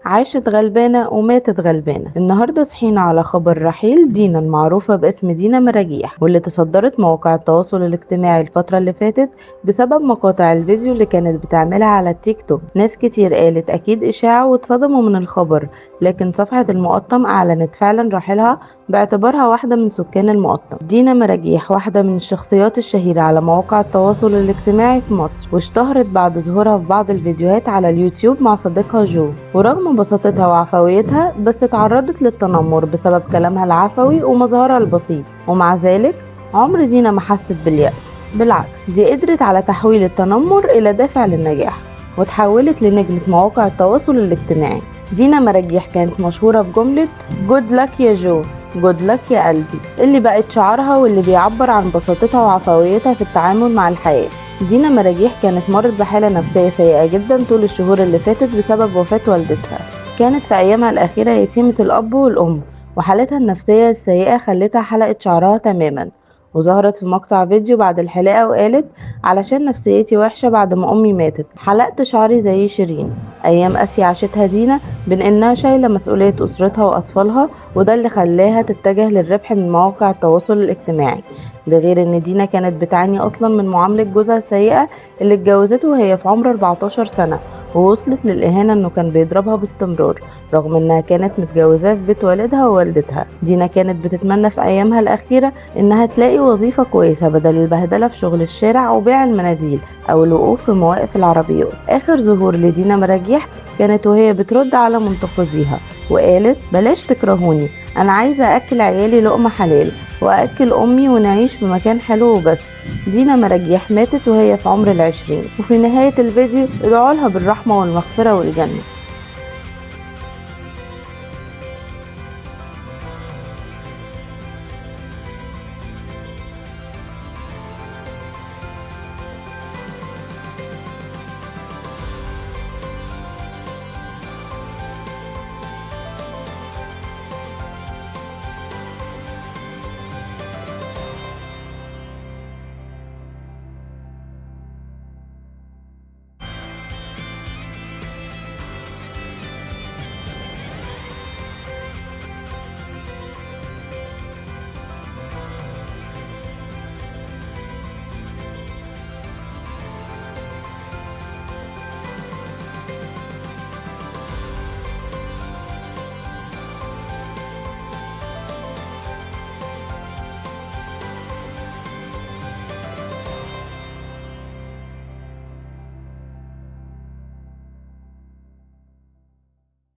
عاشت غلبانة وماتت غلبانة. النهاردة صحينا على خبر رحيل دينا المعروفة باسم دينا مراجيح، واللي تصدرت مواقع التواصل الاجتماعي الفترة اللي فاتت بسبب مقاطع الفيديو اللي كانت بتعملها على التيك توك. ناس كتير قالت أكيد إشاعة واتصدموا من الخبر، لكن صفحة المقطم أعلنت فعلا رحيلها باعتبارها واحدة من سكان المقطم. دينا مراجيح واحدة من الشخصيات الشهيرة على مواقع التواصل الاجتماعي في مصر، واشتهرت بعد ظهورها في بعض الفيديوهات على اليوتيوب مع صديقها جو، ورغم بساطتها وعفويتها بس اتعرضت للتنمر بسبب كلامها العفوي ومظهرها البسيط. ومع ذلك عمر دينا ما حست باليأس، بالعكس دي قدرت على تحويل التنمر إلى دافع للنجاح، وتحولت لنجمة مواقع التواصل الاجتماعي. دينا مراجيح كانت مشهورة بجملة good luck يا جو، good luck يا قلبي، اللي بقت شعارها واللي بيعبر عن بساطتها وعفويتها في التعامل مع الحياة. دينا مراجيح كانت مرت بحالة نفسية سيئة جدا طول الشهور اللي فاتت بسبب وفاة والدتها. كانت في أيامها الأخيرة يتيمة الأب والأم، وحالتها النفسية السيئة خلتها حلقت شعرها تماما، وظهرت في مقطع فيديو بعد الحلاقة وقالت علشان نفسيتي وحشة بعد ما أمي ماتت حلقت شعري زي شيرين. أيام قاسية عاشتها دينا بين إنها شايلة مسؤولية أسرتها وأطفالها، وده اللي خلاها تتجه للربح من مواقع التواصل الاجتماعي. ده غير إن دينا كانت بتعاني أصلا من معاملة جوزها السيئة اللي اتجوزته وهي في عمر 14 سنة، ووصلت للإهانة إنه كان بيضربها باستمرار رغم إنها كانت متجوزاه في بيت والدها ووالدتها. دينا كانت بتتمنى في أيامها الأخيرة إنها تلاقي وظيفة كويسة بدل البهدلة في شغل الشارع وبيع المناديل أو الوقوف في مواقف العربيات. آخر ظهور لدينا مراجيح كانت وهي بترد على منتقديها وقالت بلاش تكرهوني، أنا عايزة أكل عيالي لقمة حلال وأكل أمي ونعيش في مكان حلو وبس. دينا مراجيح ماتت وهي في عمر 20. وفي نهاية الفيديو ادعوا لها بالرحمة والمغفرة والجنة.